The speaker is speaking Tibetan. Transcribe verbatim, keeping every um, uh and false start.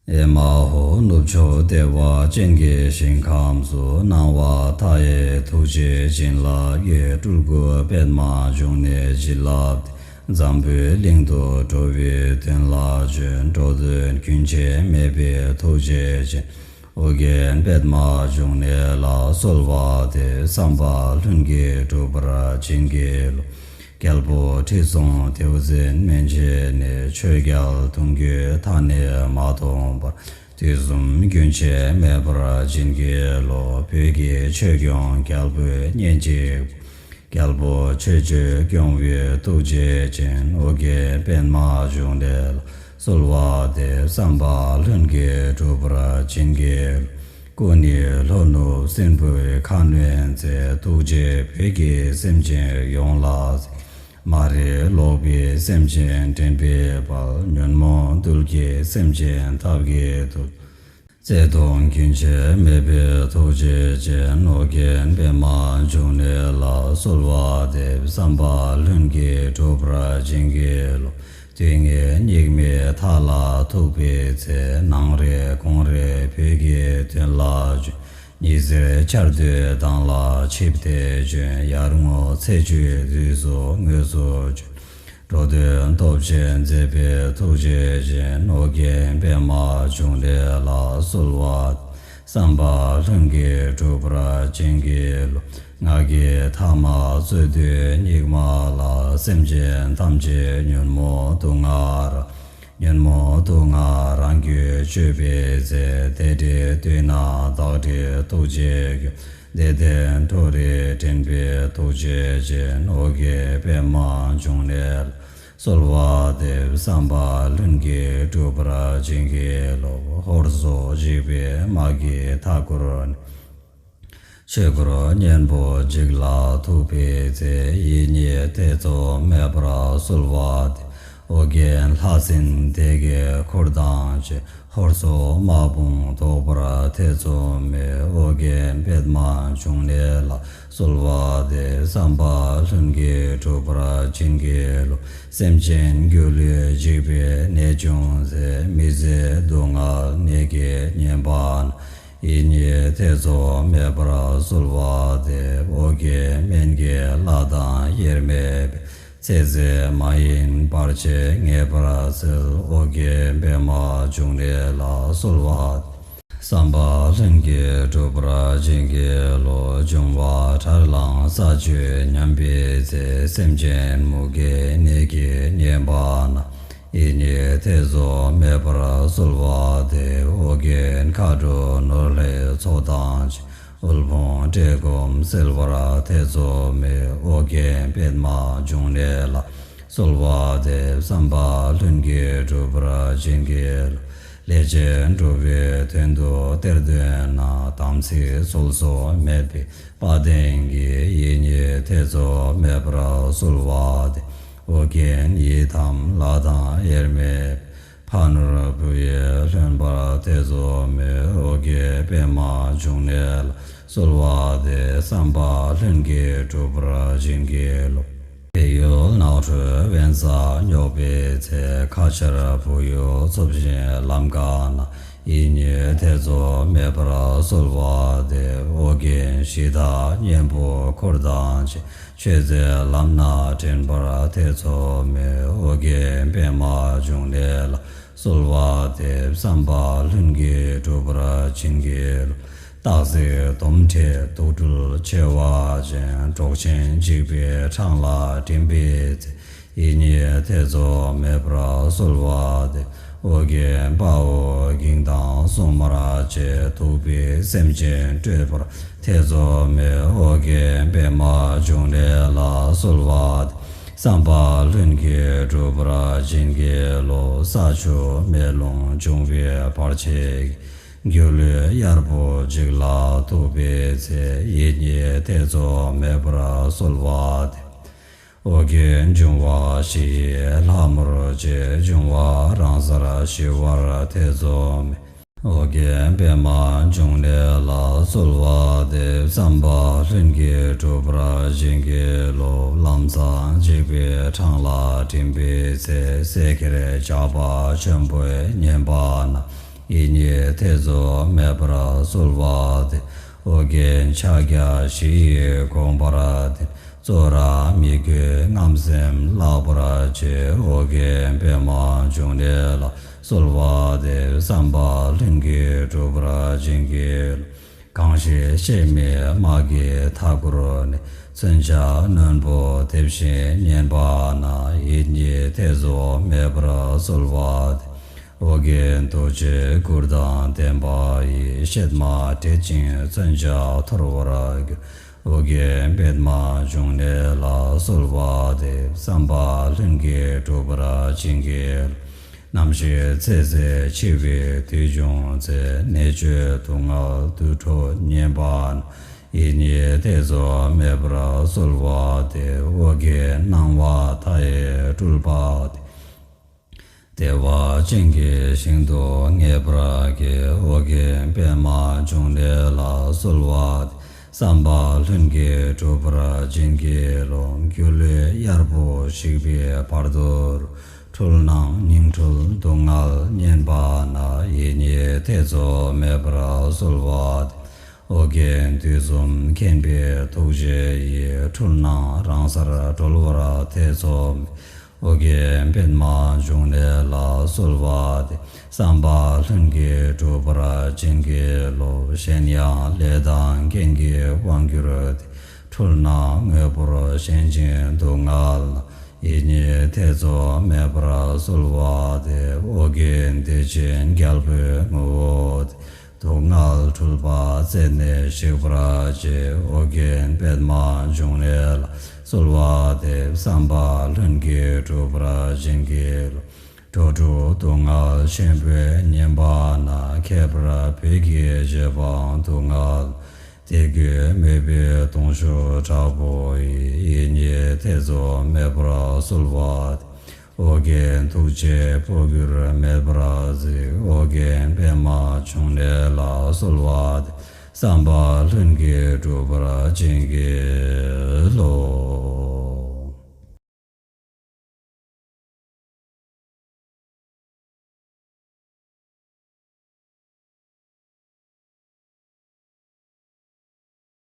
ཨེ་མ་ཧོ། ནུབ་ཕྱོགས་བདེ་བ་ཅན་གྱི་ཞིང་ཁམས་སུ། སྣང་བ་མཐའ་ཡས་ཐུགས་རྗེ་བྱིན་རླབས་ཀྱི། སྤྲུལ་སྐུ་པདྨ་འབྱུང་གནས་བྱིན་རླབས་ཏེ། འཛམ་བུའི་གླིང་དུ་འགྲོ་བའི་དོན་ལ་བྱོན། འགྲོ་དོན་རྒྱུན་ཆད་མེད་པའི་ཐུགས་རྗེ་ཅན། ཨོ་རྒྱན་པདྨ་འབྱུང་གནས་ལ་གསོལ་བ་འདེབས། བསམ་པ་ལྷུན་གྱིས་འགྲུབ་པར་བྱིན་གྱིས་རློབས། རྒྱལ་པོ་ཁྲི་སྲོང་ལྡེའུ་བཙན་མན་ཆད་ནས། ཆོས་རྒྱལ་གདུང་བརྒྱུད་མཐའ་ནས་མ་སྟོངས་བར། དུས་གསུམ་རྒྱུན་ཆད་མེད་པར་བྱིན་གྱིས་རློབས། བོད་ཀྱི་ཆོས་སྐྱོང་རྒྱལ་པོའི་གཉེན་གཅིག་པུ། རྒྱལ་པོ་ཆོས་སྤྱོད་སྐྱོང་བའི་ཐུགས་རྗེ་ཅན། ཨོ་རྒྱན་པདྨ་འབྱུང་གནས་ལ་གསོལ་བ་འདེབས། བསམ་པ་ལྷུན་གྱིས་འགྲུབ་པར་བྱིན་གྱིས་རློབས། སྐུ་ནི་ལྷོ་ནུབ་སྲིན་པོའི་ཁ་གནོན་མཛད། ཐུགས་རྗེས་བོད་ཀྱི་སེམས་ཅན་ཡོངས་ལ་གཟིགས། མ་རིག་ལོག་པའི་སེམས་ཅན་འདྲེན་པའི་དཔལ། ཉོན་མོངས་རྡུལ་གྱིས་སེམས་ཅན་ཐབས་ཀྱིས་གཏུབས། བརྩེ་གདུང་རྒྱུན་ཆད་མེད་པའི་ཐུགས་རྗེ་ཅན། ཨོ་རྒྱན་པདྨ་འབྱུང་གནས་ལ་གསོལ་བ་འདེབས། བསམ་པ་ལྷུན་གྱིས་འགྲུབ་པར་བྱིན་གྱིས་རློབས། དུས་ངན་སྙིགས་མའི་མཐའ་ལ་ཐུག་པའི་ཚེ། ནངས་རེ་དགོང་རེ་བོད་ཀྱི་དོན་ལ་བྱོན། ཉི་ཟེར་འཆར་སྡུད་མདངས་ལ་ཆིབས་ཏེ་བྱོན། ཡར་ངོ་ཚེས་བཅུའི་དུས་སུ་དངོས་སུ་བྱོན། འགྲོ་དོན་སྟོབས་ཆེན་མཛད་པའི་ཐུགས་རྗེ་ཅན། ཨོ་རྒྱན་པདྨ་འབྱུང་གནས་ལ་གསོལ་བ། བསམ་པ་ལྷུན་གྱིས་འགྲུབ་པར་བྱིན་གྱིས་རློབས། ང་རྒྱལ་ཐ་མལ་རྩོད་དུས་སྙིགས་མ་ལ། སེམས་ཅན་ཐམས་ཅད་ཉོན་མོངས་དུག་ལྔ་རང་། ཉོན་མོངས་དུག་ལྔ་རང་རྒྱུད་གཅོད་པའི་ཚེ། བདེ་འབྲས་བསྟོད་ན་བདག་འདྲའི་ཐུགས་རྗེ་སྐྱོང་། བདེ་ལྡན་ཁྲོ་རིས་འདྲེན་པའི་ཐུགས་རྗེ་ཅན། ཨོ་རྒྱན་པདྨ་འབྱུང་གནས་ལ་གསོལ་བ་འདེབས། བསམ་པ་ལྷུན་གྱིས་འགྲུབ་པར་བྱིན་གྱིས་རློབས། ཧོར་སོག་འཇིགས་པའི་དམག་གིས་མཐའ་བསྐོར་ནས། ཆོས་འཁོར་གཉན་པོ་འཇིག་ལ་ཐུག་པའི་ཚེ། ཡིད་གཉིས་ཐེ་ཚོམ་མེད་པར་གསོལ་བ་འདེབས། ཨོ་རྒྱན་ལྷ་སྲིན་སྡེ་བརྒྱད་འཁོར་དང་བཅས། ཧོར་སོག་དམག་དཔུང་བཟློག་པར་ཐེ་ཚོམ་མེད། ཨོ་རྒྱན་པདྨ་འབྱུང་གནས་ལ་གསོལ་བ་འདེབས། བསམ་པ་ལྷུན་གྱིས་འགྲུབ་པར་བྱིན་གྱིས་རློབས། སེམས་ཅན་སྒྱུ་ལུས་འཇིག་པའི་ནད་བྱུང་ཚེ། མི་བཟད་སྡུག་བསྔལ་ནད་ཀྱིས་ཉེན་པ་ན། ཡིད་གཉིས་ཐེ་ཚོམ་མེད་པར་གསོལ་བ་འདེབས། ཨོ་རྒྱན་སྨན་གྱི་བླ་དང་དབྱེར་མེད་པའི། ཚེ་ཟད་མ་ཡིན་བར་ཆད་ངེས་པར་སེལ། ཨོ་རྒྱན་པདྨ་འབྱུང་གནས་ལ་གསོལ་བ་འདེབས། བསམ་པ་ལྷུན་གྱིས་འགྲུབ་པར་བྱིན་གྱིས་རློབས། འབྱུང་བ་དགྲར་ལངས་ས་བཅུད་ཉམས་པའི་ཚེ། སེམས་ཅན་མུ་གེའི་ནད་ཀྱིས་ཉེན་པ་ན། ཡིད་གཉིས་ཐེ་ཚོམ་མེད་པར་གསོལ་བ་འདེབས། ཨོ་རྒྱན་མཁའ་འགྲོ་ནོར་ལྷའི་ཚོགས་དང་བཅས། དབུལ་ཕོངས་བཀྲེས་སྐོམ་སེལ་བར་ཐེ་ཚོམ་མེད། ཨོ་རྒྱན་པདྨ་འབྱུང་གནས་ལ་གསོལ་བ་འདེབས། བསམ་པ་ལྷུན་གྱིས་འགྲུབ་པར་བྱིན་གྱིས་རློབས། ལས་ཅན་འགྲོ་བའི་དོན་དུ་གཏེར་འདོན་ན། དམ་ཚིག་ཚོལ་སོགས་མེད་པའི་དཔའ་གདེང་གིས། ཡིད་གཉིས་ཐེ་ཚོམ་མེད་པར་གསོལ་བ་འདེབས། ཨོ་རྒྱན་ཡི་དམ་ལྷ་དང་དབྱེར་མེད། ཕ་ནོར་བུ་ཡིས་ལྷོད་པར་ཐེ་ཚོམ་མེད། ཨོ་རྒྱན་པདྨ་འབྱུང་གནས་ལ་གསོལ་བ་འདེབས། བསམ་པ་ལྷུན་གྱིས་འགྲུབ་པར་བྱིན་གྱིས་རློབས། བལ་ཡུལ་ནགས་ཁྲོད་དབེན་ས་སྙོགས་པའི་ཚེ། ཁ་ཆར་བུ་ཡུག་འཚུབས་ཤིང་ལམ་འགགས་ན། ཡིད་གཉིས་ཐེ་ཚོམ་མེད་པར་གསོལ་བ་འདེབས། ཨོ་རྒྱན་གཞི་བདག་གཉན་པོ་འཁོར་དང་བཅས། ཆོས་མཛད་ལམ་སྣ་འདྲེན་པར་ཐེ་ཚོམ་མེད། ཨོ་རྒྱན་པདྨ་འབྱུང་གནས་ལ་གསོལ་བ་འདེབས། བསམ་པ་ལྷུན་གྱིས་འགྲུབ་པར་བྱིན་གྱིས་རློབས། སྟག་གཟིག་དོམ་དྲེད་དུག་སྦྲུལ་མཆེ་བ་ཅན། འབྲོག་ཆེན་འཇིགས་པའི་འཕྲང་ལ་འགྲིམ་པའི་ཚེ། ཡིད་གཉིས་ཐེ་ཚོམ་མེད་པར་གསོལ་བ་འདེབས། ཨོ་རྒྱན་དཔའ་བོ་འགྱིང་དང་སྲུང་མར་བཅས། གདུག་པའི་སེམས་ཅན་སྐྲོད་པར་ཐེ་ཚོམ་མེད། ཨོ་རྒྱན་པདྨ་འབྱུང་གནས་ལ་གསོལ་བ་འདེབས། བསམ་པ་ལྷུན་གྱིས་འགྲུབ་པར་བྱིན་གྱིས་རློབས། ས་ཆུ་མེ་རླུང་འབྱུང་བའི་བར་ཆད་ཀྱིས། སྒྱུ་ལུས་གཡར་པོ་འཇིག་ལ་ཐུག་པའི་ཚེ། ཡིད་གཉིས་ཐེ་ཚོམ་མེད་པར་གསོལ་བ་འདེབས། ཨོ་རྒྱན་འབྱུང་བ་བཞི་ཡི་ལྷ་མོར་བཅས། འབྱུང་བ་རང་སར་ཞི་བར་ཐེ་ཚོམ་མེད། ཨོ་རྒྱན་པདྨ་འབྱུང་གནས་ལ་གསོལ་བ་འདེབས། བསམ་པ་ལྷུན་གྱིས་འགྲུབ་པར་བྱིན་གྱིས་རློབས། ལམ་སྲང་འཇིགས་པའི་འཕྲང་ལ་འགྲིམ་པའི་ཚེ། བསད་ཁྱེར་ཇག་པ་ཆོམ་པོས་ཉེན་པ་ན། ཡིད་གཉིས་ཐེ་ཚོམ་མེད་པར་གསོལ་བ་འདེབས། ཨོ་རྒྱན་ཕྱག་རྒྱ་བཞི་ཡི་དགོངས་པར་ལྡན། གཙོ་ར་མི་བསྐྱོད་རྔམ་སེམས་བརླག་པར་བྱེད། ཨོ་རྒྱན་པདྨ་འབྱུང་གནས་ལ་གསོལ་བ་འདེབས། བསམ་པ་ལྷུན་གྱིས་འགྲུབ་པར་བྱིན་གྱིས་རློབས། གང་ཞིག་གཤེད་མའི་དམག་གིས་མཐའ་བསྐོར་ནས། མཚོན་ཆ་རྣོན་པོ་འདེབས་ཤིང་ཉེན་པ་ན། ཡིད་གཉིས་ཐེ་ཚོམ་མེད་པར་གསོལ་བ་འདེབས། ཨོ་རྒྱན་རྡོ་རྗེ་གུར་དང་ལྡན་པ་ཡིས། གཤེད་མ་བསྐྲད་ཅིང་མཚོན་ཆ་འཐོར་བར་འགྱུར། ཨོ་རྒྱན་པདྨ་འབྱུང་གནས་ལ་གསོལ་བ་འདེབས། བསམ་པ་ལྷུན་གྱིས་འགྲུབ་པར་བྱིན་གྱིས་རློབས། ནམ་ཞིག་ཚེ་ཟད་འཆི་བའི་དུས་བྱུང་ཚེ། ནད་བཅོས་སྡུག་བསྔལ་དུད་འགྲོ་ཉེན་པ་ན། ཡིད་གཉིས་ཐེ་ཚོམ་མེད་པར་གསོལ་བ་འདེབས། ཨོ་རྒྱན་སྣང་བ་མཐའ་ཡས་སྤྲུལ་པ་སྟེ། བདེ་བ་ཅན་གྱི་ཞིང་དུ་ངེས་པར་སྐྱེ། ཨོ་རྒྱན་པདྨ་འབྱུང་གནས་ལ་གསོལ་བ་འདེབས། བསམ་པ་ལྷུན་གྱིས་འགྲུབ་པར་བྱིན་གྱིས་རློབས། སྒྱུ་ལུས་གཡར་པོ་ཞིག་པའི་བར་དོར། འཁྲུལ་སྣང་ཉིང་འཁྲུལ་སྡུག་བསྔལ་ཉེན་པ་ན། ཡིད་གཉིས་ཐེ་ཚོམ་མེད་པར་གསོལ་བ་འདེབས། ཨོ་རྒྱན་དུས་གསུམ་མཁྱེན་པའི་ཐུགས་རྗེ་ཡིས། འཁྲུལ་སྣང་རང་སར་གྲོལ་བར་ཐེ་ཚོམ་མེད། ཨོ་རྒྱན་པདྨ་འབྱུང་གནས་ལ་གསོལ་བ་འདེབས། བསམ་པ་ལྷུན་གྱིས་འགྲུབ་པར་བྱིན་གྱིས་རློབས། གཞན་ཡང་ལས་དང་རྐྱེན་གྱི་དབང་གྱུར་ཏེ། འཁྲུལ་སྣང་དངོས་པོར་ཞེན་ཅིང་སྡུག་བསྔལ་ན། ཡིད་གཉིས་ཐེ་ཚོམ་མེད་པར་གསོལ་བ་འདེབས། ཨོ་རྒྱན་བདེ་ཆེན་རྒྱལ་པོའི་ངོ་བོ་སྟེ། སྡུག་བསྔལ་འཁྲུལ་པ་རྩད་ནས་ཞིག་པར་བྱེད། ཨོ་རྒྱན་པདྨ་འབྱུང་གནས་ལ་གསོལ་བ་འདེབས། བསམ་པ་ལྷུན་གྱིས་འགྲུབ་པར་བྱིན་གྱིས་རློབས། འགྲོ་དྲུག་སྡུག་བསྔལ་ཆེན་པོའི་ཉེན་པ་ན། ཁྱད་པར་བོད་ཀྱི་རྗེ་འབངས་སྡུག་བསྔལ། དད་གུས་མོས་པའི་གདུང་ཤུགས་དྲག་པོ་ཡིས། ཡིད་གཉིས་ཐེ་ཚོམ་མེད་པར་གསོལ་བ་འདེབས། ཨོ་རྒྱན་ཐུགས་རྗེས་འཕོ་འགྱུར་མེད་པར་གཟིགས། ཨོ་རྒྱན་པདྨ་འབྱུང་གནས་ལ་གསོལ་བ་འདེབས། བསམ་པ་ལྷུན་གྱིས་འགྲུབ་པར་བྱིན་གྱིས་རློབས།